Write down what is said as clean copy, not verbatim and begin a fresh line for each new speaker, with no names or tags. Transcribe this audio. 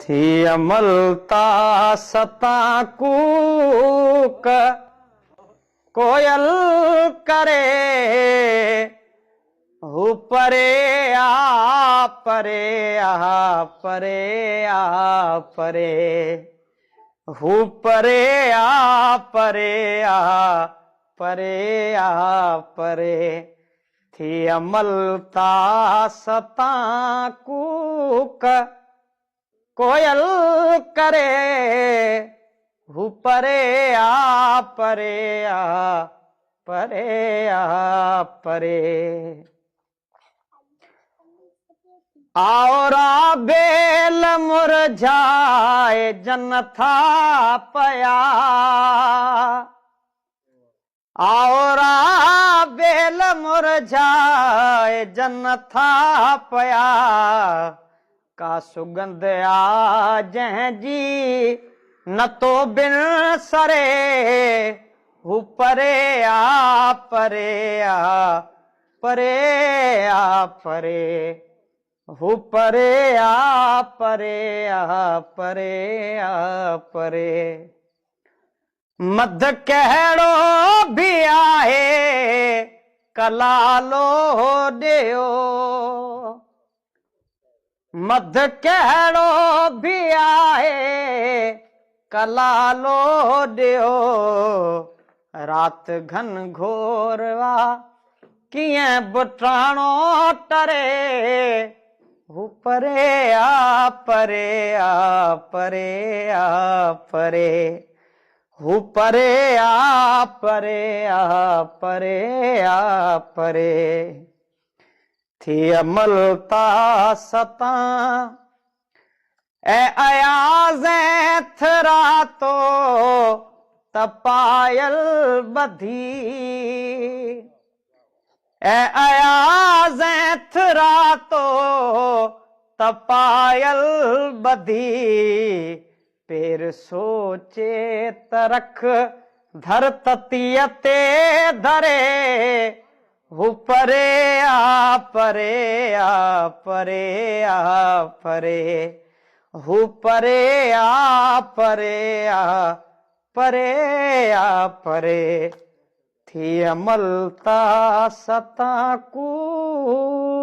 ٿي املتا ستان ڪوڪ ڪوئل ڪري، هو پري آ پري آ پري آ پري، هو پري آ پري آ پري آ پري، ٿي املتا ستان ڪوڪ ڪوئل ڪري، هو پري آ پري آ پري آ پري. آئورا بيل مرجهائي جن ٿا پيا. آئورا بيل مرجهائي جن ٿا پيا، ڪا سڳنڌ آ جنهن جي نه تو بن سري، هو پري آ پري آ پري آ پري، هو پري آ پري آ پري آ پري. مڌ ڪهڙو به آهي ڪلالو ڏيو. مڌ ڪهڙو به آهي ڪلالو ڏيو. رات گهن گهور آ ڪيئن به ٽاڻو ٽري. هو پري آ پري آ پري آ پري. هو پري آ پري آ پري آ پري. ٿي املتا ستان اي اياز ۽ ٿراتو ته پايل ٻڌي. اي اياز ۽ ٿراتو ته پايل ٻڌي. پير سوچي ته رک ڌر تتيء تي ڌري، هو پري آ پري آ پري آ پري، هو پري آ پري آ پري آ پري، ٿي املتا ستان ڪوڪ.